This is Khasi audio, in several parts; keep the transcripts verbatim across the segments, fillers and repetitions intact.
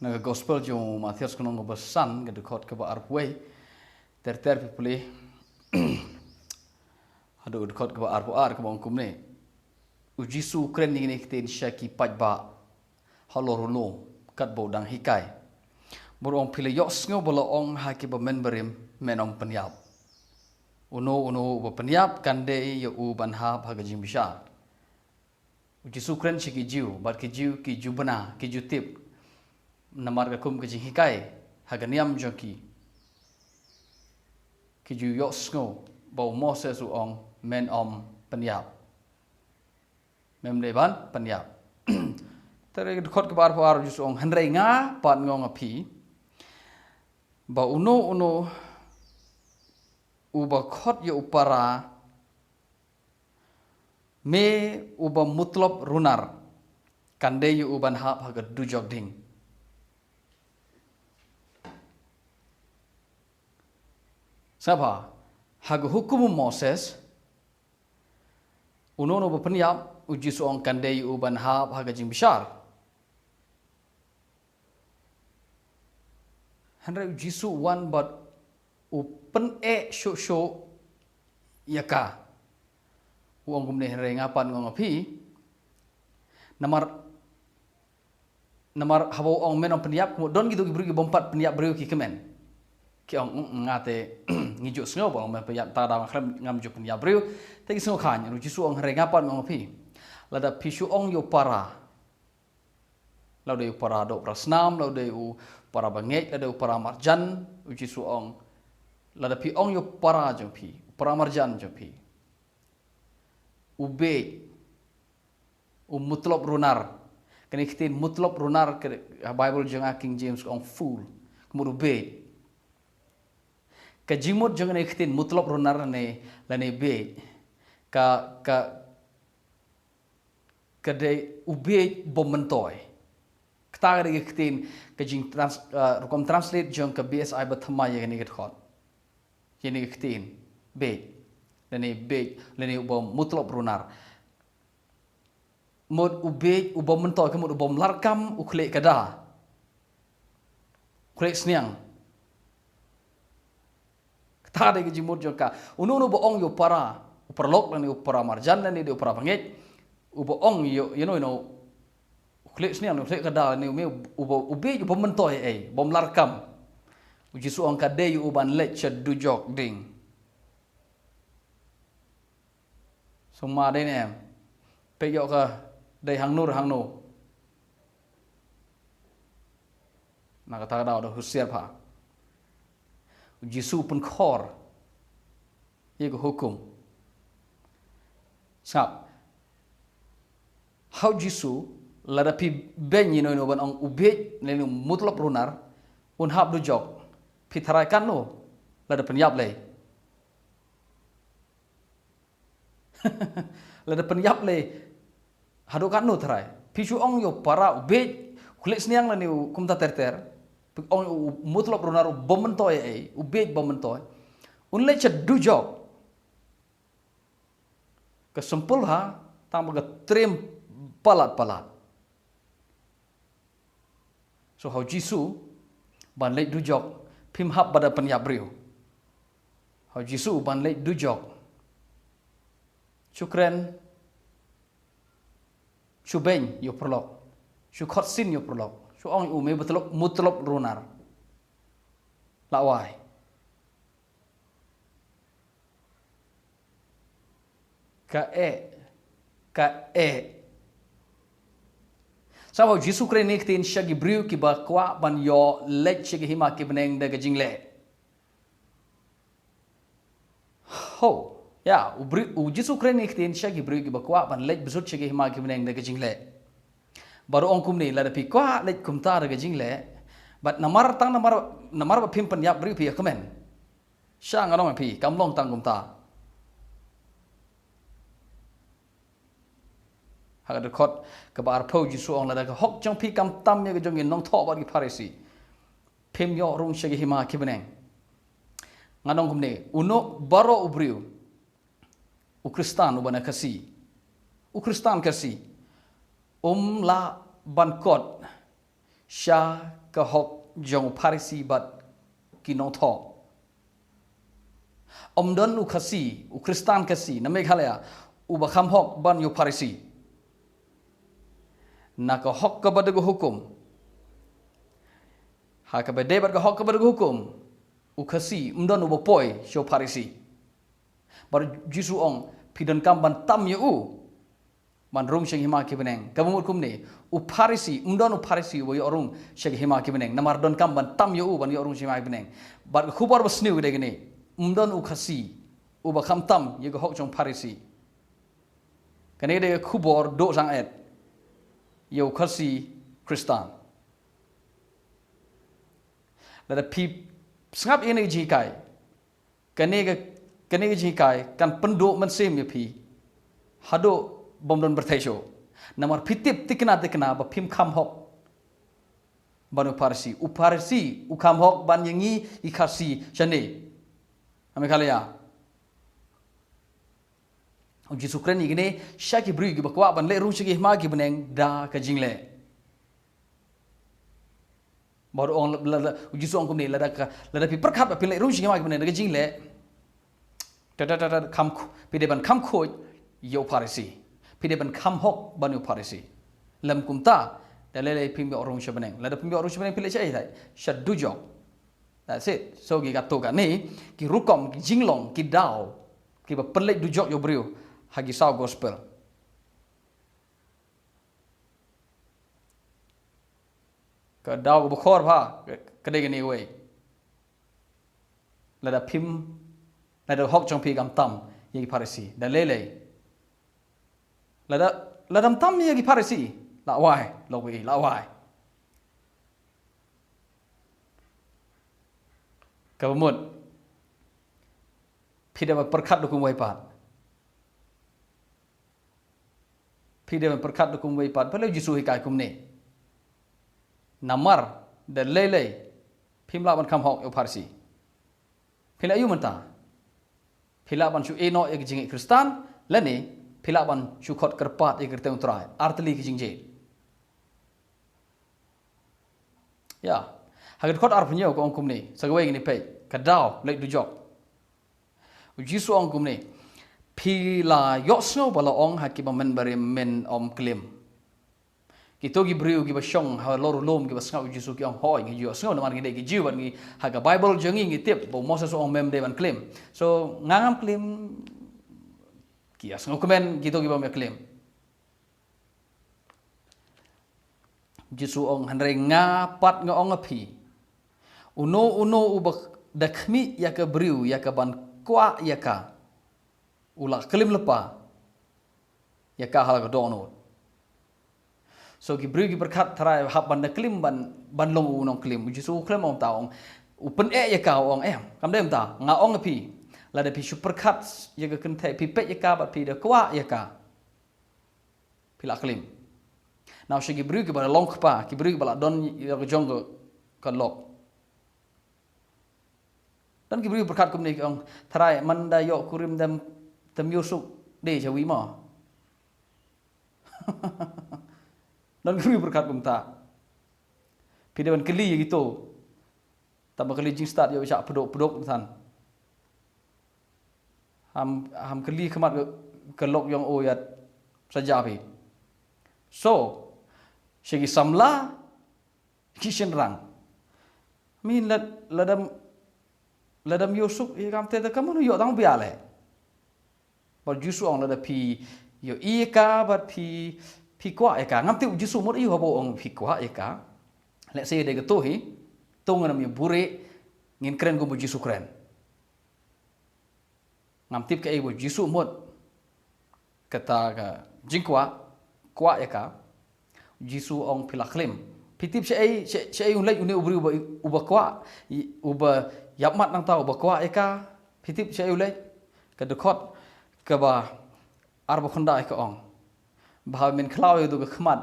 Na ka gospel jong u Mathaios ka lynnong kaba san, ka dkhot kaba arphew wei. Ter ter phi pule. Haduh ka dkhot kaba arphew ar, kaba ong kumne. U Jisu u kren ïa kine ki ktien sha ki paidbah halor u lum katba u dang hikai. Bad u ong, phi la ïohsngew ba la ong ha kiba mynbarim, men ym pynïap. Uno uno uba pynïap kan dei ïa u ban hap ha ka jingbishar. U Jisu u kren sha ki Jiw, bad ki Jiw ki ju bna, ki ju tip. Namar ka kum ka jinghikai ha ka niam jong ki, ki ju ïohsngew ba u Moses u ong, men ym pynïap. Mem dei ban pynïap. Te ha ka dkhot kaba arphew ar u Jisu u ong, hynrei nga pat nga ong ïa phi ba uno uno uba khot ïa u para me uba mutlop runar, kan dei ïa u ban hap ha ka dujok ding. Sngap bha, ha ka hukum u Moses, uno uno uba pynïap, u Jisu u ong, kan dei ïa u ban hap ha ka jingbishar. Hynrei u Jisu u wan bad u pyneh shuh shuh ïa ka. U ong kumne, hynrei nga pat nga ong ïa phi. Namar, namar haba u ong men ym pynïap, ka mut don kito ki briew ki bym pat pynïap briew ki kmen. Ki ong, "Mm, nga te ngi ju sngew ba ong men pynïap, ta da nga khlem, ngam ju pynïap briew." Te ki sngew khlaiñ, u Jisu u ong, hynrei nga pat nga ong ïa phi. Lada phi shu ong ïa u para, lada u dei u para doh para snam, lada u dei u para bangeit, lada u dei u para marjan, u Jisu u ong, lada phi ong ïa u para jong phi, u para marjan jong phi, u bieit, u mutlop runar. Kane ka ktien mutlop runar ka, ha Bible jong nga King James ka ong fool. Ka mut u bieit. Ka jingmut jong kane ka ktien mutlop runar lane, lane bieit, ka, ka, ka dei u bieit bym myntoi. Kata ka dei ka ktien, ka jing trans-, ah, rukom translate jong ka B S I ba thymmai ïa kane ka dkhot. Ïa kane ka ktien, bieit. Lane bieit, lane uba mutlop runar. Mut u bieit, u bym myntoi, ka mut u bym larkam, u khlieh ka da. U khlieh sniang. Kata dei ka jingmut jong ka. Uno uno uba ong ïa u para, u paralok lane u para marjan lane u para bangeit, uba ong ïa u, ïa u, ïa u, u khlieh sniang, u khlieh ka da lane u, uba, u bieit, u bym myntoi ei, u bym larkam. U Jisu u ong ka dei ïa u ban leit sha dujok ding. Sngewma dei ne em. Peit ïoh ka dei hangno re hangno. Na kata ka daw da husiar bha. U Jisu u pynkhor ïa ka hukum. Sngap. Ha u Jisu, lada phi beiñ ïa uno uno ban ong u bieit, lane u mutlop runar, un hap dujok. Phi tharai katno, lada pynïap lei. Lada pynïap lei, haduh katno tharai. Phi shu ong ïa u para u bieit, u khlieh sniang lane u kumta ter ter. Phi ong ïa u mutlop runar u bym myntoi ei, u bieit bym myntoi. Un leit sha dujok. Ka simple ha, tang ba ka triem palat palat. So ha u Jisu, ban leit dujok, phim hap ba da pynïap briew. Ha u Jisu, ban leit dujok. Shu kren, shu beiñ ïa u paralok. Shu khot sien ïa u paralok. Shu ong ïa u me ba mutlop, mutlop runar. La wai. Ka eh. Ka eh. Sngap, ha u Jisu u kren ïa kine ki ktien sha ki briew kiba kwah ban ïoh leit sha ka hima ki bneng da ka jingleh. Ho. Ïa, u briew, u Jisu u kren ïa kine ki ktien sha ki briew kiba kwah ban leit bsut sha ka hima ki bneng da ka jingleh. Bad u ong kumne, lada phi kwah leit kumta da ka jingleh. Bad namar tang namar, namar ba phim pynïap briew phi ïa kmen. Sha nga ong ïa phi, kam long tang kumta. Ha ka dkhot kaba arphew u Jisu u ong, lada ka hok jong phi kam tam ïa ka jong ki nongthoh bad ki Pharisi, phim ïoh rung sha ka hima ki bneng. Nga ong kumne, uno baroh u briew, u Khristan uba na Khasi, u Khristan Khasi, um lah ban kot sha ka hok jong u Pharisi bad ki nongthoh. Ym don u Khasi, u Khristan Khasi na Meghalaya uba kham hok ban ïa u Pharisi. Na ka hok kaba da ka hukum, ha kaba dei bad ka hok kaba da ka hukum, u Khasi ym don uba poi sha u Pharisi. Bad u Jisu u ong, phi donkam ban tam ïa u ban rung sha ki hima ki bneng. Kaba mut kumne, u Pharisi, ym don u Pharisi uba ïoh rung sha ki hima ki bneng. Namar donkam ban tam ïa u ban ïoh rung sha ki hima ki bneng. Bad ka khubor ba sniew ka dei kane, ym don u Khasi uba kham tam ïa ka hok jong u Pharisi. Kane ka dei ka khubor duh jingeh ïa u Khasi Khristan. Lada phi sngap ïa kane ka jinghikai, kane ka, kane ka jinghikai kan pynduh mynsiem ïa phi haduh bym don pyrthei shuh. Namar phi tip tikna tikna ba phim kham hok ban u Pharisi. U Pharisi u kham hok ban ïa ngi i Khasi shane ha Meghalaya. U Jisu u kren ïa kine sha ki briew kiba kwah ban leit rung sha ki hima ki bneng da ka jingleh. Bad u ong, la, la, u Jisu u ong kumne, lada ka, lada phi pyrkhat ba phin leit rung sha ki hima ki bneng da ka jingleh, ta, ta, ta, ta, kham khu-, phi dei ban kham khuid ïa u Pharisi. Phi dei ban kham hok ban ïa u Pharisi. Lym kumta, da lei lei phim ïoh rung sha bneng. Lada phim ïoh rung sha bneng, phi leit shaei? Shaei? Sha dujok. That's it. So ki katto katne ki rukom, ki jinglong, ki daw kiba pynleit dujok ïa u briew ha ki saw gospel. Ka daw kaba khor bha ka dei kane kawei. Lada phim, lada hok jong phi kam tam ïa ki Pharisi, da lei lei. Lada, lada ym tam ïa ki Pharisi, la wai, lok wi, la wai. Kaba mut, phi dei ban pyrkhat da kum wei pat. Phi dei ban pyrkhat da kum wei pat. Balei u Jisu u hikai kumne? Namar da lei lei phim lah ban kham hok ïa u Pharisi. Phi lah ïa u mynta. Phi lah ban shu ïehnoh ïa ka jingngeit Khristan, lane phi lah ban shu khot kyrpad ïa ka kyrteng u Trai. Artylli ki jingjied. Ïa. Ha ka dkhot arphew hynñiew ka ong kumne, sa kawei kane peit, ka daw leit dujok. U Jisu u ong kumne, phi la ïohsngew ba la ong ha kiba mynbarim, men ym klim. Kito ki briew kiba shong halor u lum kiba sngap u Jisu ki ong, hooid ngi ïohsngew namar ngi dei ki Jiw bad ngi ha ka Baibl jong ngi ngi tip ba u Moses u ong mem dei ban klim. So nga ngam klim, ki ïohsngew kmen kito kiba ym klim. Jisu u ong, hynrei nga pat nga ong ïa phi, uno uno uba da khmih ïa ka briew ïa ka ban kwah ïa ka, u la klim lypa ïa ka ha la ka dohnud. So ki briew ki pyrkhat, Trai, hap ban da klim ban, ban long u nongklim. U Jisu u khlem ong ta, ong, u pyneh ïa ka, u ong, em, kam dei mynta, nga ong ïa phi, lada phi shu pyrkhat ïa ka kynthei, phi peit ïa ka bad phi da kwah ïa ka, phi lah klim. Nangta sha ki briew kiba la long kpa, ki briew kiba la don ïa ka jong ka, ka lok. Don ki briew pyrkhat kumne ki ong, Trai, man da ïoh kurim dem, tem ïoh suk de shawi mo. Don ki briew pyrkhat kumta. Phi dei ban kylli ïa kito. Tang ba kylli jingstad ïoh shah pdok pdok than. Ham, ham kylli khmat ka, ka lok jong u ïa sa ja phi. So, sha ki samla, ki shynrang. Min lad, lada, lada ym ïoh suk ïa kam te da ka mano ïoh tang bia leh. Bad u Jisu u ong lada phi ïohi ïa ka bad phi, phi kwah ïa ka. Ngam tip u Jisu mut aïu haba u ong phi kwah ïa ka. Lehse dei kato hi, to ngin ym ïa buhrieh, ngin kren kum u Jisu u kren. Ngam tip kaei ba u Jisu u mut. Kata ka jingkwah, kwah ïa ka. U Jisu u ong phi la klim. Phi tip shaei, sha-, shaei un leit une u briew uba, uba kwah, i-, uba ïap mat nangta uba kwah ïa ka. Phi tip shaei un leit. Ka dkhot kaba arphew khyndai ka ong, ba haba men khlaw ïa kato ka khmat,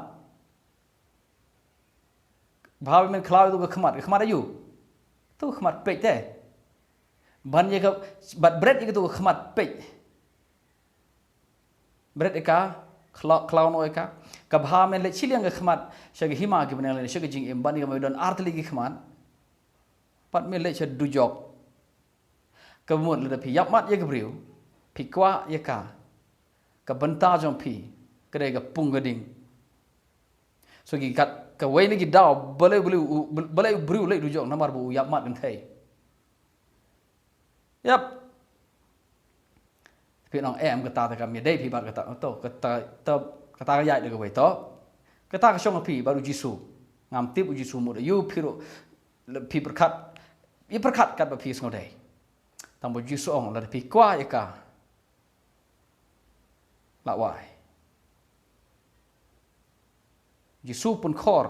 ba haba men khlaw ïa kato ka khmat, ka khmat aïu? To ka khmat peit te. Ban ïa ka, bad bret ïa kato ka khmat peit. Bret ïa ka, Khlaw, khlaw noh ïa ka. Ka bha men leit shiliang ka khmat sha ka hima ki bneng lane sha ka jingim ban ïa ka me don artylli ki khmat. Pat men leit sha dujok. Ka mut lada phi ïap mat ïa ka briew, phi kwah ïa ka, ka bynta jong phi ka dei ka pung ka ding. So ki kat kawei na ki daw balei, balei u, balei u briew leit dujok namar ba u ïap mat kynthei. Ïap. Phi nong em kata te kam ïadei phi bad kata to kata to kata ka ïaid da kawei to. Kata ka shong phi bad u Jisu. Ngam tip u Jisu mut ïa u phi ruh phi pyrkhat. Ïa pyrkhat kat ba phi sngewdei. Tang ba u Jisu ong lada phi kwah ïa ka. La wai. Jisu pynkhor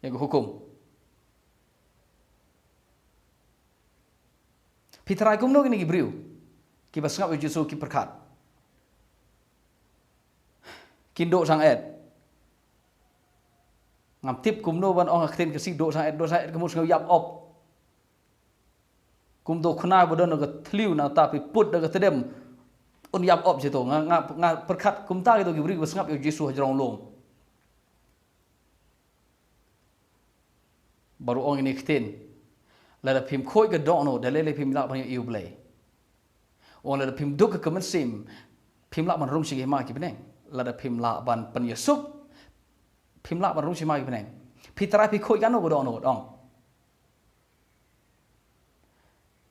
ïa ka hukum. Phi trai kumno kine ki briew kiba sngap ïa u Jisu ki pyrkhat. Kin duh sang et. Ngam tip kumno ban ong ha ktien Khasi duh sang et, duh sang et ka mut sngew ïap op. Kumto khynnah ba don ka thliew nangta phi put da ka tdem. Un ïap op jito nga nga nga pyrkhat kumta kito ki briew ba sngap ïa u Jisu ha jrong lum. Baru ong ine ktien. Lada phim khuid ka dohnud da lei lei phim lah ban ïohi u Blei. Ong lada phim duk ka mynsiem phim lah ban rung sha ki hima ki bneng. Lada phim lah ban pynïasuk phim lah ban rung sha ki hima ki bneng. Phi trai phi khuid kano ka dohnud ong.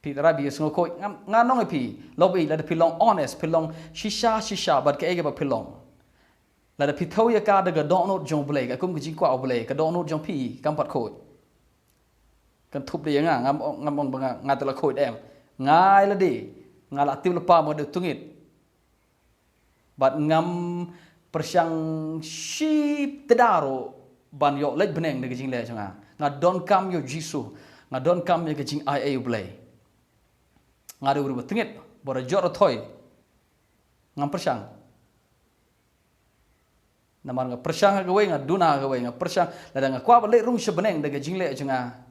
Phi trai phi sngew khuid nga nong ïa phi. Lok phi lada phi long honest phi long shisha shisha bad kaei kaba phi long. Lada phi thew ïa ka da ka dohnud jong u Blei ka kum ka jingkwah u Blei ka dohnud jong phi kam pat khuid. Kan thup de ïa nga ngam ong ngam ong ba nga nga te la khuid em. Nga ïa lade nga la tip lypa mo de tungit. Bad ngam pyrshang shi tdaro ban ïoh leit bneng da ka jingleh jong nga. Nga donkam ïa u Jisu. Nga donkam ïa ka jingai ei u Blei. Nga de u briew ba tngit ba ra jot ra thoi. Ngam pyrshang. Namar nga pyrshang ha kawei nga duna ha kawei nga pyrshang lada nga kwah ba leit rung sha bneng da ka jingleh jong nga.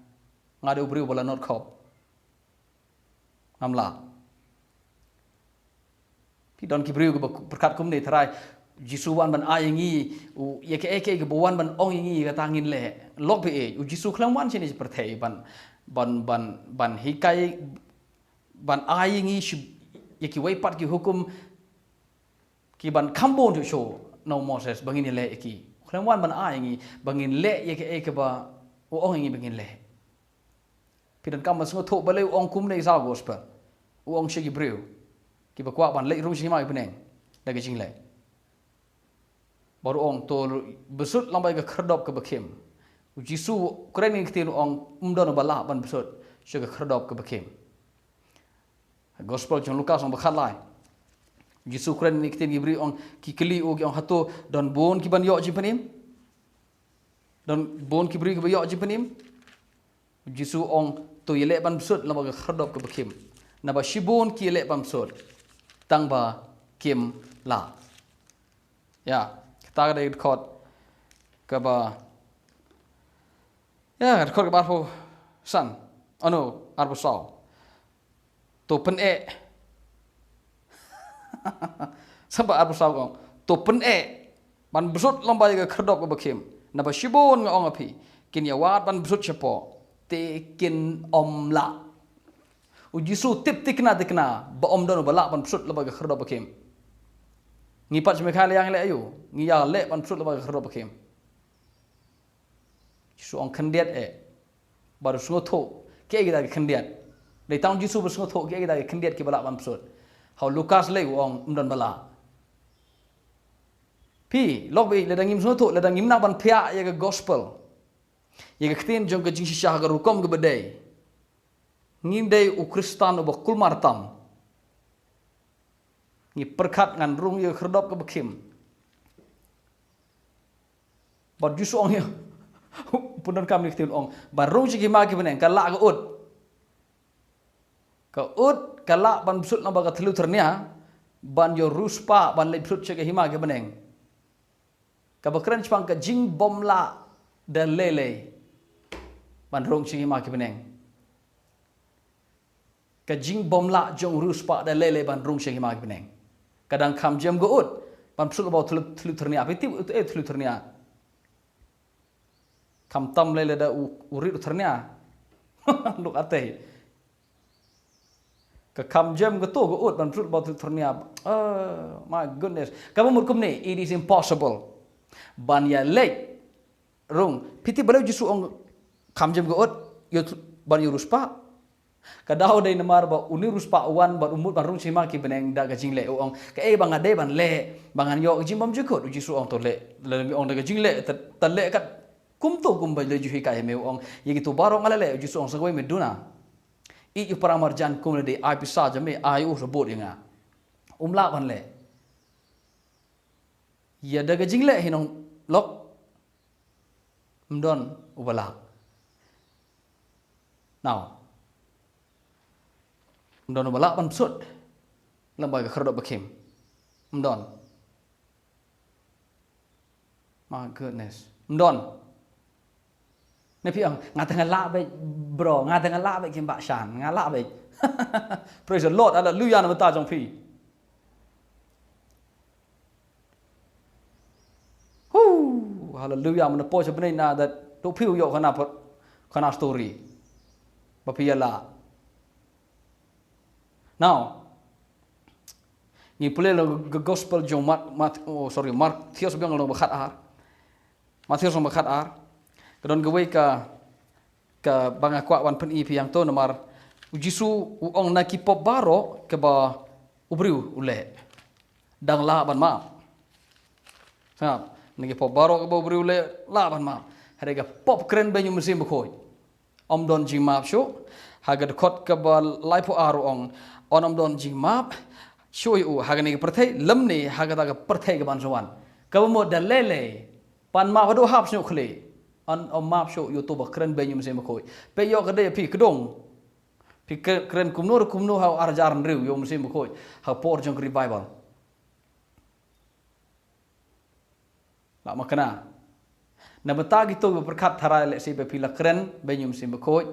Nga de u briew ba la not khop. Ngam lah. Phi don ki briew kiba pyrkhat kumne trai Jisu wan ban ai ïa ngi u ïa kaei kaei kaba wan ban ong ïa ngi kata ngin leh. Lok phi eh u Jisu khlem wan shane sha pyrthei ban ban ban ban hikai ban ai ïa ngi ïa kiwei pat ki hukum ki ban kham bun shuh shuh na u Moses ba ngin ïaleh ïa ki. Khlem wan ban ai ïa ngi ba ngin leh ïa kaei kaba u ong ïa ngi ba ngin leh. Phi donkam ban sngewthuh balei u ong kumne sa gospel. U ong sha ki briew kiba kwah ban leit rung sha hima ki bneng da ka jingleh. Bad u ong to bsut lem bad ka khyrdop kaba khim. U Jisu u kren ïa ka ktien u ong um don uba lah ban bsut sha ka khyrdop kaba khim. Gospel jong Lukas ong ba khatlai. Jisu kren ïa ka ktien ki briew ong ki kylli u ki ong hato don bun ki ban ïoh jingpynim. Don bun ki briew ki ba ïoh jingpynim. Jisu ong to ïaleh ban bsut lem bad ka khyrdop kaba khim. Naba shibun ki ïaleh ban bsut tang ba kim lah. Ïa kata ka dei ka dkhot kaba ïa ka dkhot kaba arphew san. Ano arphew saw. To pyneh. Saba arphew saw kong to pyneh ban bsut lem bad ïa ka khyrdop kaba khim. Naba shibun nga ong ïa phi kin ïa wad ban bsut shapoh te kin ym lah. U Jisu tip tikna tikna ba ym don uba lah ban bsut lem bad ka khyrdop ba khim. Ngi pat sha Meghalaya ngi leh aïu ngi ïa leh ban bsut lem bad ka khyrdop ba khim. Jisu ong khyndiat eh. Bad u sngewthuh kiei kita ki khyndiat. Dei tang Jisu ba sngewthuh kiei kita ki khyndiat kiba lah ban bsut. Ha u Lukas lei u ong ym don ba lah. Phi lok phi lada ngim sngewthuh lada ngim nang ban phiah ïa ka gospel. Ïa ka ktien jong ka jingshisha ha ka rukom kaba dei. Ngim dei u Khristan uba kulmar tam. Ngi pyrkhat ngan rung ïa ka khyrdop kaba khim. Bad Jisu ong ïa u pyndonkam ïa ka ktien ong ban rung sha ki hima ki bneng ka lah ka ut. Ka ut ka lah ban bsut lem bad ka thliew tyrnia ban ïa riewspah ban leit bsut sha ki hima ki bneng. Kaba kren shaphang ka jingbymlah da lei lei ban rung sha ki hima ki bneng. Ka jingbymlah jong u riewspah da lei lei ban rung sha ki hima ki bneng. Ka dang kham jem ka ut Ban psut ba u thylli, thylli thyrnia. Phi tip u, eh, thylli thyrnia. Kam tam lei lada u, u rit u thyrnia. Luk atei. Ka kam jem ka to ka ut ban psut ba u thylli thyrnia. Oh, my goodness. Kaba mut kumne, it is impossible. Ban ïa leit rung. Phi tip balei u Jisu ong kam jem ka ut, ïa u, ban ïa u riewspah. Ka daw dei namar ba une u riewspah u wan bad u mut ban rung sha hima ki bneng da ka jingleh, u ong. Kaei ba nga dei ban leh, ba ngan ïoh ka jingbymjukut, u Jisu ong to leh. Lada me ong da ka jingleh, te, te leh kat kumto kumba la ju hikai ïa me, u ong. Ïa kito baroh nga la leh, u Jisu ong sa kawei me duna. Ïeit u para marjan kum lada ai pisa jong me, ai u sabut ïa nga. Um lah ban leh. Ïa da ka jingleh hi nonglok. Ym don uba lah. Now. Ym don uba lah ban psut. Lem bad ka khyrdop ba khim. Ym don. My goodness. Ym don. Ne phi ong, nga te nga lah beit, bro, nga te nga lah beit kim Bah Shan, nga lah beit. Praise the Lord, hallelujah, na bynta jong phi. Hu, hallelujah, mynta poi sha bneng na dat, to phi u ïoh kana, kana story. Ba phi ïa lah. Now, ngi pule la ka gospel jong Mat, Mat, oh, sorry, Mathaios biang lynnong ba khat ar. Mathaios lynnong ba khat ar. Ka don kawei ka, kaba nga kwah wan pyni phi ïa to namar u Jisu u ong na ki pop baroh kaba u briew u leh, dang lah ban map. Sngap, na ki pop baroh kaba u briew u leh lah ban map. Hynrei ka pop kren beiñ u Mynsiem Bakhuid. Ym don jingmap shuh. Ha ka dkhot kaba laiphew ar u ong, un ym don jingmap shuh ïa u ha kane ka pyrthei lymne ha kata ka pyrthei kaban sa wan. Kaba mut da lei lei, pan map haduh hap shñiuh khlieh. Un ym map shuh ïa uto ba kren beiñ u Mynsiem Bakhuid. Peit ïoh ka dei phi kdung. Phi kren, kren kumno re kumno ha u ar hajar hynriew ïa u Mynsiem Bakhuid ha por jong ka revival. Lah ma kane. Na bynta kito kiba pyrkhat tharai lehse ba phi la kren beiñ u Mynsiem Bakhuid.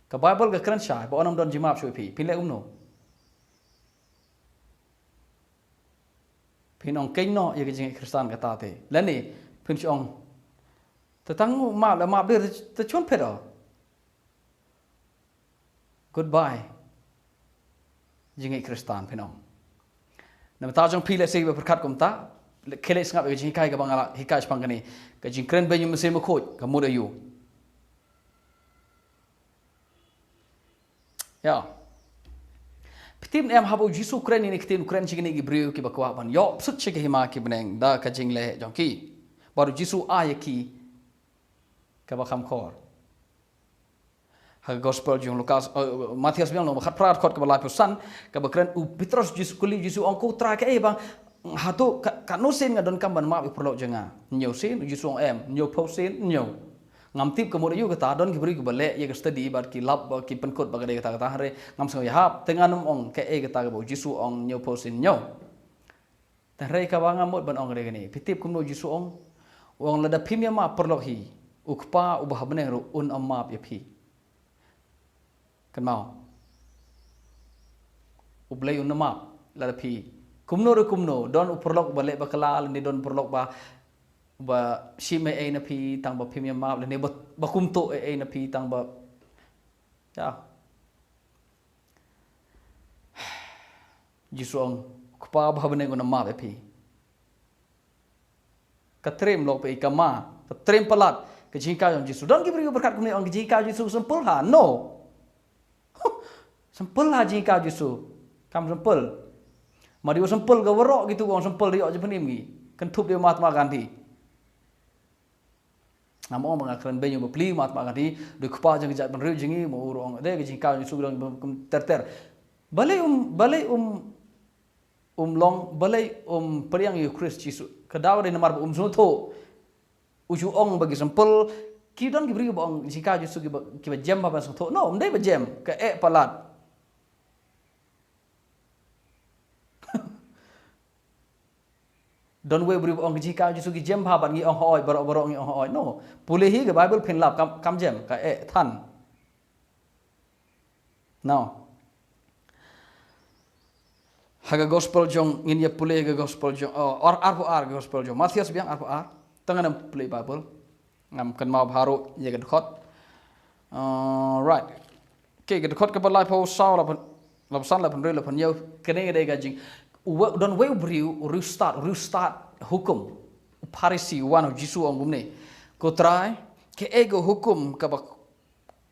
Ka Baibl ka kren shai ba un ym don jingmap shuh ïa phi. Phin leh kumno? Phin ong keiñ noh ïa ka jingngeit Khristan kata te. Lane phin shu ong, te tang map la map, te shun phet o. Goodbye. Jingngeit Khristan phin ong. Na bynta jong phi lehse ba pyrkhat kumta, khie leit sngap ïa ka jinghikai kaba nga la hikai shaphang kane. Ka jingkren beiñ u Mynsiem Bakhuid ka mut aïu. Ïa. Phi tip ne em haba u Jisu u kren ïa kine ki ktien, u kren sha kine ki briew kiba kwah ban ïoh psut sha ka hima ki bneng da ka jingleh jong ki. Bad u Jisu u ai ïa ki kaba kham khor. Ha ka gospel jong Lukas, eh, Mathaios biang lynnong ba khatphra dkhot kaba laiphew san, kaba kren u Petros, Jisu kylli Jisu ong, ko Trai, kaei ba, hato ka, katno sien nga donkam ban map ïa u paralok jong nga? Hynñiew sien? U Jisu ong em, hynñiewphew sien, hynñiew. Ngam tip ka mut aïu kata, don ki briew kiba leh ïa ka study bad ki lap, bad ki pynkut ba ka dei kata kata, hynrei ngam sngew ïahap, te ngan ym ong kaei kata kaba u Jisu ong hynñiewphew sien hynñiew. Te hynrei kaba nga mut ban ong ka dei kane. Phi tip kumno u Jisu u ong? U ong lada phim ïa map paralok hi, u Kpa uba ha bneng ruh un ym map ïa phi. Kynmaw. U Blei un ym map lada phi, kumno re kumno, don u paralok ba leh bakla, lane don u paralok ba, ba shim ei ei na phi tang ba phim ïa map, lane ba, ba kumtuh ei ei na phi tang ba, ïa. Jisu ong, Kpa ba ha bneng un ym map ïa phi. Ka triem lok phi, ka ma, ka triem palat ka jinghikai jong Jisu. Don ki briew ba pyrkhat kumne, ong ka jinghikai Jisu simple ha? No. Simple ha jinghikai Jisu? Kam simple. Ma dei ba simple ka waroh kitu, ong simple dei ïoh jingpynim ngi. Kynthup dei Mahatma Gandhi. Ngam ong ba nga kren beiñ u bapli, Mahatma Gandhi u dei u kpa jong ka jaitbynriew jong ngi, ma u ruh ong dei ka jinghikai jong Jisu ki long kum ter ter. Balei um, balei um, um long, balei um pdiang ïa u Khrist Jisu? Ka daw dei namar ba um sngewthuh. U ju ong ba ki simple, ki don ki briew ba ong jinghikai Jisu kiba, kiba jem bha ban sngewthuh. No, ym dei ba jem, ka eh palat. Don wei u briew ba ong ka jinghikai Jisu ki jem bha bad ngi ong hooid, baroh baroh ngi ong hooid. No. Pule hi ka Baibl phin lap kam, kam jem, ka eh than. No. Ha ka gospel jong, ngin ïa pule ha ka gospel jong, oh, ar, arphew ar, ka gospel jong Mathaios biang arphew ar. Tang ngan pule Bible. Ngam kynmaw bha ruh ïa ka dkhot. Uh, right. Okay, ka dkhot kaba laiphew saw, laiphew, laiphew san, laiphew hynriew, laiphew hynñiew. Kane ka dei ka jing. U wa-, don uwei u briew, u riewstad, u riewstad hukum. U Pharisi, u wan ha u Jisu, u ong kumne: Ko Trai, kaei ka hukum kaba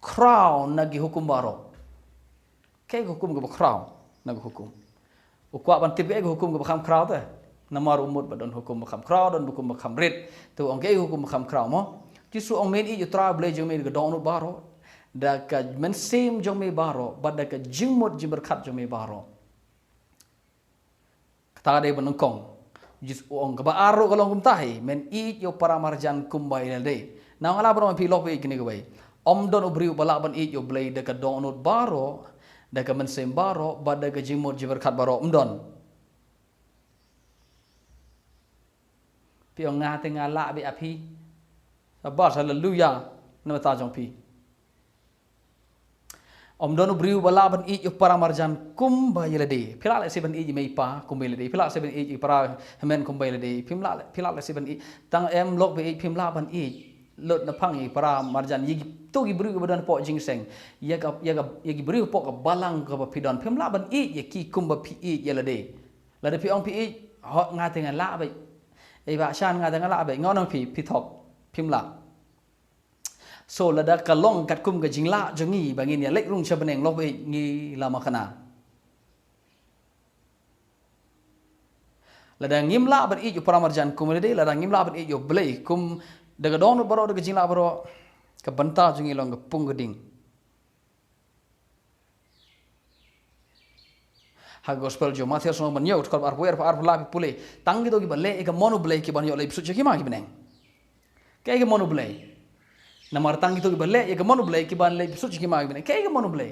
khraw na ki hukum baroh? Kaei ka hukum kaba khraw na ki hukum? U kwah ban tip kaei ka hukum kaba kham khraw te. Namar u mut ba don hukum ba kham khraw, don hukum ba kham rit. Te u ong kaei ka hukum ba kham khraw mo? Jisu u ong: Men ïeit ïa u Trai Blei jong me da ka dohnud baroh, da ka mynsiem jong me baroh, bad da ka jingmut jingpyrkhat jong me baroh. Kata ka dei ba nyngkong. Jisu u ong, kaba ar ruh ka long kumta hi: Men ïeit ïa u para marjan kumba ïa lade. Nangta nga lah ban ong ïa phi, lok phi ïeit kine kiwei. Ym don u briew ba lah ban ïeit ïa u Blei da ka dohnud baroh, da ka mynsiem baroh, bad da ka jingmut jingpyrkhat baroh. Ym don. Phi ong nga te nga lah beit, a phi. Shabash, haleluya. Na bynta jong phi. Ym don u briew ba lah ban ïeit ïa u para marjan kumba ïa lade. Phi lah lehse ban ïeit ïa i mei i pa kumba ïa lade. Phi lah lehse ban ïeit ïa i para hynmen kumba ïa lade. Phim lah, phi lah lehse ban ïeit. Tang em lok ba ïeit, phim lah ban ïeit lut na phang ïa i para marjan, ïa kito ki briew kiba don hapoh jingïaseng. Ïa ka, ïa ka, ïa ki briew hapoh ka balang kaba phi don, phim lah ban ïeit ïa ki kumba phi ïeit ïa lade. Lada phi ong phi ïeit, ho, nga te nga lah beit. Ei, Bah Shan, nga te nga lah beit. Nga ong phi, phi thok. Phim lah. So, lada ka long katkum ka jinglah jong ngi ba ngin ïaleit rung sha bneng, lok beit, ngi la makna. Lada ngim lah ban ïeit ïa u para marjan kumba ïa lade, lada ngim lah ban ïeit ïa u Blei kum da ka dohnud baroh, da ka jinglah baroh, ka bynta jong ngi long ka pung ka ding. Ha ka gospel jong u Mathaios lynnong ba hynñiew, dkhot arphew, arphew, arphew lai, phi pule. Tang kito kiba leh ïa ka mon u Blei ki ban ïoh leit bsut sha ki ma ki bneng. Kaei ka mon u Blei? Namar tang kito kiba leh ïa ka mon u Blei ki ban leit bsut sha ki ma ki bneng. Kaei ka mon u Blei?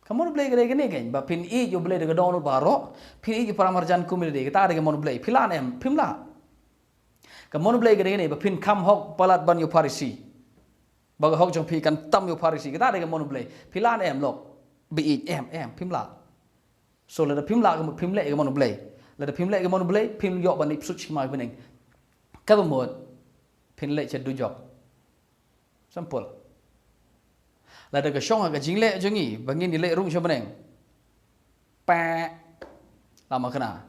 Ka mon u Blei ka dei kane keiñ, ba phin ïeit ïa u Blei da ka dohnud baroh, phin ïeit ïa u para marjan kumba ïa lade, kata ka dei ka mon u Blei. Phi lah ne em? Phim lah. Ka mon u Blei ka dei kane, ba phin kham hok palat ban ïa u Pharisi. Ba ka hok jong phi kan tam ïa u Pharisi, kata ka dei ka mon u Blei. Phi lah ne em, lok? Ba ïeit, em, em, phim lah. So, lada phim lah, ka mut phim leh ïa ka mon u Blei. Lada phim leh ïa ka mon u Blei, phim ïoh ban leit bsut sha ki ma ki bneng. Kaba mut, phin leit sha dujok. Simple. Lada ka shong ha ka jingleh jong ngi ba ngin ïaleit rung sha bneng, pek, la makna.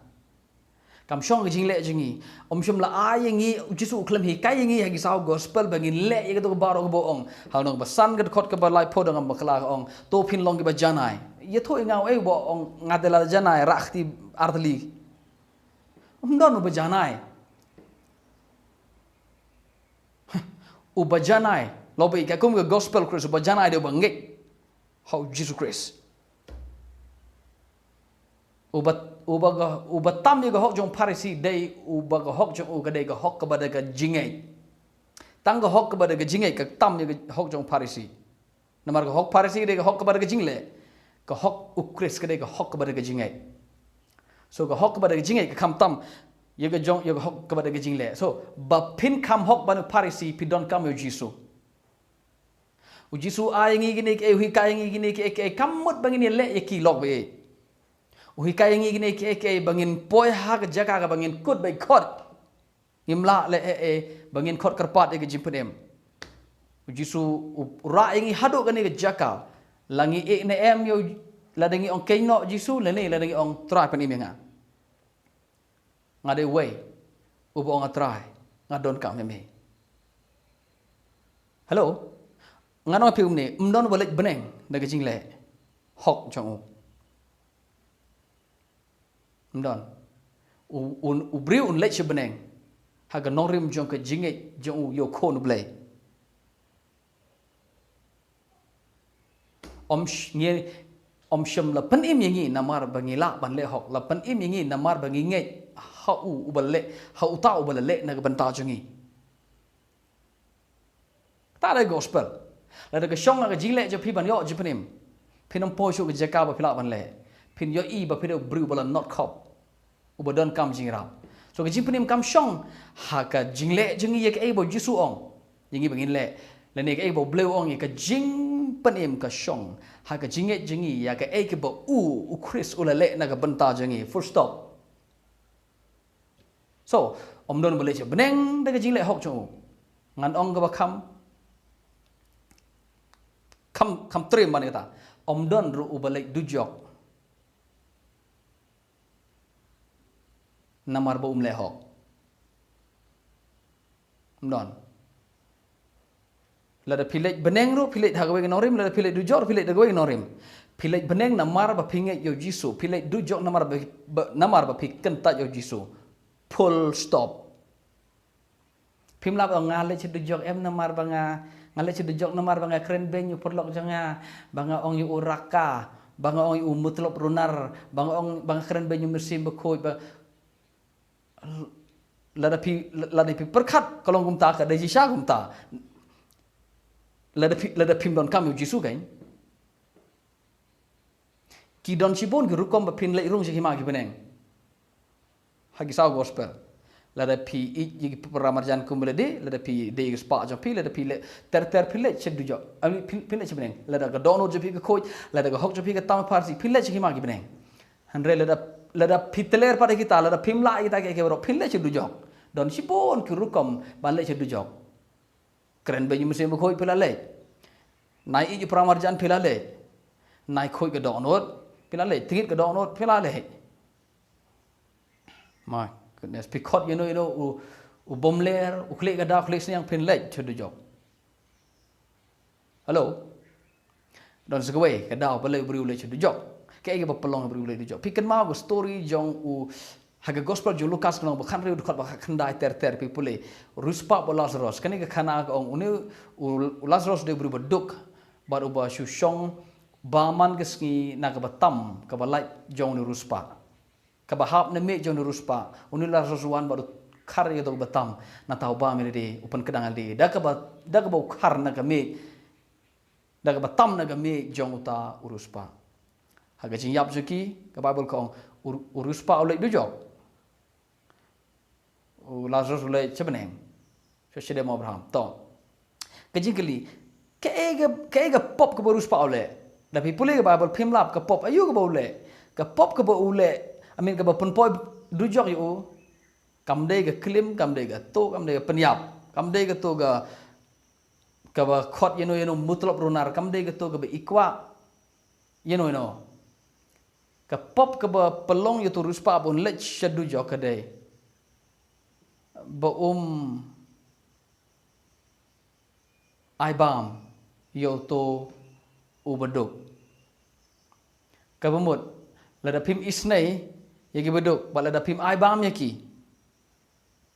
Kam shong ha ka jingleh jong ngi. Ym shym la ai ïa ngi, u Jisu u khlem hikai ïa ngi ha ki saw gospel ba ngin leh ïa kato ka baroh kaba ong. Ha lynnong ba san, ka dkhot kaba laiphew, dang ngam bakla, ka ong: To phin long kiba janai. Ïathuh ïa nga uei uba ong nga te la janai, rah kti ar tylli. Ym don uba janai. Uba janai, lok beit, katkum ka gospel Khrist, uba janai dei uba ngeit ha u Jisu Khrist. Uba, uba ka, uba tam ïa ka hok jong u Pharisi dei uba ka hok jong u ka dei ka hok kaba da ka jingngeit. Tang ka hok kaba da ka jingngeit ka tam ïa ka hok jong u Pharisi. Namar ka hok Pharisi ka dei ka hok kaba da ka jingleh. Ka hok u Khrist ka dei ka hok kaba da ka jingngeit. So ka hok kaba da ka jingngeit ka kham tam ïa ka jong, ïa ka hok kaba da ka jingleh. So ba phin kham hok ban u Pharisi, phi donkam ïa u Jisu. U Jisu u ai ïa ngi kine kiei, u hikai ïa ngi kine kiei, kiei, kam mut ba ngin ïaleh ïa ki, lok beit. U hikai ïa ngi kine kiei, kiei, ba ngin poi ha ka jaka kaba ngin kut beit khot. Ngim lah leh ei ei ba ngin khot kyrpad ïa ka jingpynim. U Jisu u rah ïa ngi haduh kane ka jaka. La ngi ïeh ne em ïa u, lada ngi ong, keiñ noh Jisu, lane lada ngi ong, Trai, pynim ïa nga. Nga dei uwei uba ong, A Trai, nga donkam ïa me. Hello? Ngan ong ïa phi kumne, ym don uba leit bneng da ka jingleh hok jong u. Ym don. U, u, u briew un leit sha bneng ha ka nongrim jong ka jingngeit jong u ïa u Khun u Blei. Ym sh-, ngi, ym shym la pynim ïa ngi namar ba ngi lah ban leh hok, la pynim ïa ngi namar ba ngi ngeit ha u, uba leh, ha uta uba la leh na ka bynta jong ngi. Kata dei gospel. Lada ka shong ha ka jingleh jong phi ban ïoh jingpynim, phin ym poi shuh ka jaka ba phi lah ban leh. Phin ïohi ba phi dei u briew ba la notkhop, uba donkam jingïarap. So ka jingpynim kam shong ha ka jingleh jong ngi ïa kaei ba u Jisu u ong ïa ngi ba ngin leh, lane kaei ba u Blei u ong ïa ka jing Pynim ka shong ha ka jingngeit jong ngi ïa kaei kaba u, u Khrist u la leh na ka bynta jong ngi. Full stop. So, ym don ba leh sha bneng da ka jingleh hok jong u. Ngan ong kaba kham, kham, kham triem ban kata. Ym don ruh uba leh dujok namar ba um leh hok. Ym don. Lada phi leh bneng ruh, phi leh ha kawei ka nongrim, lada phi leh dujok, phi leh da kawei ka nongrim. Phi leh bneng namar ba phi ngeit ïa u Jisu, phi leh dujok namar ba, ba, namar ba phi kyntait ïa u Jisu. Full stop. Phim lah ban ong nga leh sha dujok em namar ba nga, nga leh sha dujok namar ba nga kren beiñ ïa u paralok jong nga, ba nga ong ïa u raka, ba nga ong ïa u mutlop runar, ba nga ong, ba nga kren beiñ ïa u Mynsiem Bakhuid, ba lada phi, lada phi pyrkhat ka long kumta ka dei shisha kumta. Lada phi, lada phim donkam ïa u Jisu kan. Ki don shibun ki rukom ba phin leh rung sha ki hima ki bneng. Ha ki saw gospel. Lada phi ïeit ïa ki para marjan kum ba lade, lada phi dei ïa ki spah jong phi, lada phi leh ter ter phi leh sha dujok. Ai, phi, phi leh sha bneng. Lada ka dohnud jong phi ka khuid, lada ka hok jong phi ka tam ha pharshi, phi leh sha ki hima ki bneng. Hynrei lada, lada phi tler pat ïa kita, lada phim lah ïa kita kiei kiei baroh, phi leh sha dujok. Don shibun ki rukom ban leh sha dujok. Kren beiñ ïa u Mynsiem Bakhuid phi la leh. Nai ïeit ïa u para marjan phi la leh. Nai khuid ka dohnud phi la leh. Tngit ka dohnud phi la leh. My goodness, phi khot ïano ïano u, u bym ler, u khlieh ka daw khlieh sniang, phin leh sha dujok. Hello? Don sa kawei ka daw ba leh u briew leh sha dujok. Kaei kaba pynlong u briew leh dujok? Phi kynmaw ka story jong u ha ka gospel jong u Lukas ka lynnong ba khathynriew dkhot ba khatkhyndai ter ter, phi pule. Riewspah ba u Lasaros. Kane ka khana ka ong une u, u Lasaros dei u briew ba duk bad uba shu shong ba man ka sngi na kaba tam kaba lait jong une u riewspah. Kaba hap na miej jong une u riewspah. Une u Lasaros u wan bad u khar ïa kato kaba tam. Nangta u bam ïa lade, u pynkdang ïa lade. Da kaba, da kaba u khar na ka miej. Da kaba tam na ka miej jong uta u riewspah. Ha ka jingïap jong ki, ka Baibl ka ong, u, u riewspah u leh dujok. U Lasaros u leh sha bneng. Sha shadem u Abraham. To. Ka jingkylli, kaei ka, kaei ka pop kaba u riewspah u leh? Da phi pule ka Baibl phim lap ka pop aïu kaba u leh. Ka pop kaba u leh, I mean kaba pynpoi dujok ïa u. Kam dei ka klim, kam dei ka tuh, kam dei ka pynïap. Kam dei kato ka, kaba khot ïano ïano mutlop runar, kam dei kato kaba i kwah ïano ïano. Ka pop kaba pynlong ïa uto u riewspah ba un leit sha dujok ka dei ba um ai bam ïa uto u baduk. Kaba mut, lada phim isynei ïa ki baduk bad lada phim ai bam ïa ki,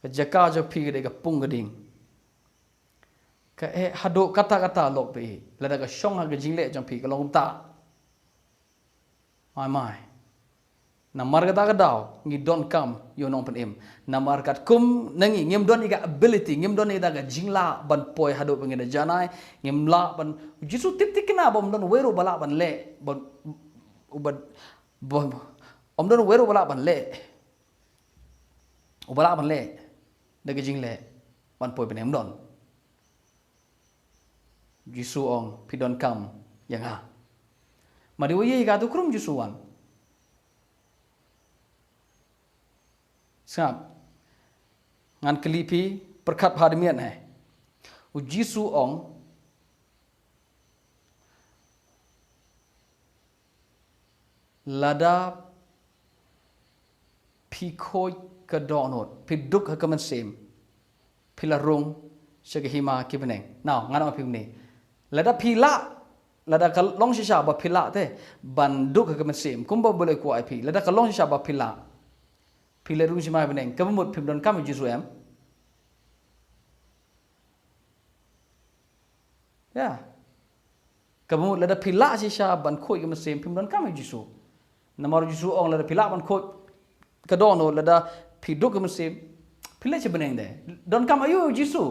ka jaka jong phi ka dei ka pung ka ding. Ka eh haduh katta katta lok phi, lada ka shong ha ka jingleh jong phi ka long kumta. Mai mai. Namar kata ka daw ngi donkam ïa u Nongpynim. Namar katkum na ngi ngim don ïa ka ability, ngim don ïa ka jinglah ban poi haduh ba ngin da janai, ngim lah ban, Jisu tip thikna ba ym don uwei ruh ba lah ban leh, ban, uba, ba, ym don uwei ruh ba lah ban leh. Uba lah ban leh da ka jingleh ban poi bneng, ym don. Jisu ong, phi donkam ïa nga. Ma dei wa ïa ka tu krum Jisu wan. Sngap. Ngan kylli phi pyrkhat bha da miet, eh. U Jisu ong, lada phi khuid ka dohnud, phi duk ha ka mynsiem, phi la rung sha ka hima ki bneng. Now, ngan ong phi kumne. Lada phi lah, lada ka long shisha ba phi lah te ban duk ha ka mynsiem, kumba U Blei u kwah ïa phi. Lada ka long shisha ba phi lah, phi leit rung sha hima bneng, kaba mut phim donkam ïa u Jisu em? Ïa. Kaba mut lada phi lah shisha ban khuid ka mynsiem, phim donkam ïa u Jisu. Namar u Jisu u ong lada phi lah ban khuid ka dohnud, lada phi duk ka mynsiem, phi leit sha bneng de. Donkam aïu ïa u Jisu?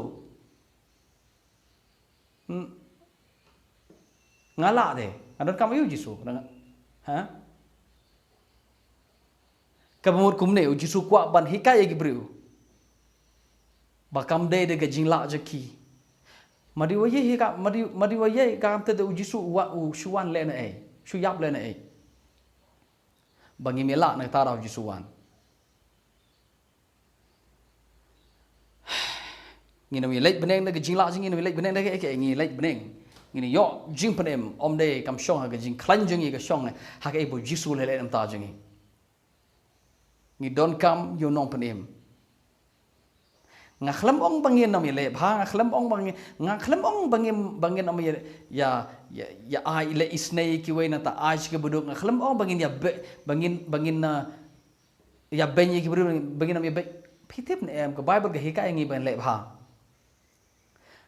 Hmm. Nga lah de, nga donkam aïu ïa u Jisu? Ha? Kaba mut kumne, u Jisu u kwah ban hikai ïa ki briew ba kam dei da ka jinglah jong ki. Madi wa ye hi ka, madi, madi wa ye ka kam te de u Jisu wa u shu wan le na ei. Shu yap le na ei. Ba ngi mi la na ta ra u Jisu wan. Ngi na mi leit beneng na ka jingla jing ngi na mi leit beneng na ka eke ngi leit beneng. Ngi ni yo jing penem om de kam shong ha ka jing klan jing ngi ka shong ha ka ei bo Jisu le le nam ta jing ngi. Ngi don kam yo nong penem. Nga khlem ong ba ngin nam ya le bha, nga khlem ong ba ngin, nga khlem ong ba ngin, ba ngin nam ya, ya, ya, ya ai le isnei ki wei na ta ai ki beduk, nga khlem ong ba ngin ya be, ba ngin, ba ngin na, ya ben ya ki beduk, ba ngin nam ya be. Phi tip ne em, ka Bible ka hikai ngi ban le bha.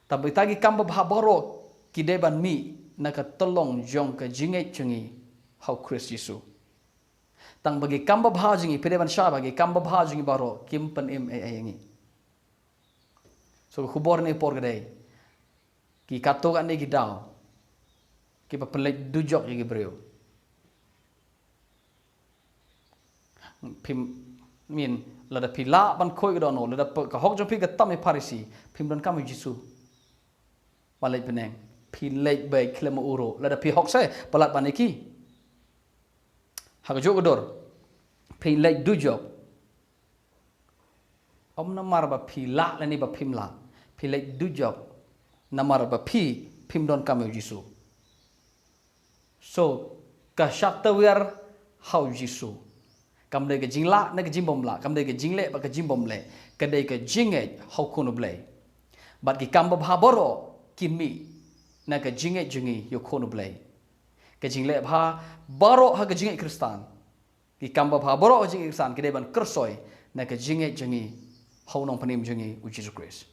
Tang ba ita ki kam babha baroh ki dei ban mih na ka tolong jong ka jingngeit jong ngi ha u Khrist Jisu. Tang ba ki kam babha jong ngi, phi dei ban shai ba ki kam babha jong ngi baroh kim pynim ei ei ngi. So ka khubor ne por ka dei. Ki kato ka ne ki daw. Ki ba pynleit dujok ya ki briew. Phim, min, lada phi la ban khoi ka dono, lada pe-, ka hok jong phi ka tam i Pharisi, phim don kam i Jisu. Ba leit beneng, phi leit bai khlem uro, lada phi hok se, palat ban iki. Ha ka jok ka dor, phi leit dujok. Om namar ba phi la lani ba phim la, phi leit dujok, namar ba phi, phim don kam i Jisu. So, ka shata wiar ha u Jisu. Kam dei ka jingla, na ka jingbom la, kam dei ka jingle, ba ka jingbom le, ka dei ka jingngeit ha u Khun u Blei. Bad ki kam babha baroh, ki mih, na ka jingngeit jong ngi ya u Khun u Blei. Ka jingle bha baroh ha ka jingngeit Khristan. Ki kam babha baroh ha ka jingngeit Khristan, ki dei ban kyrsoi, na ka jingngeit jong ngi, ha u nongpynim jong ngi, u Jisu Khrist.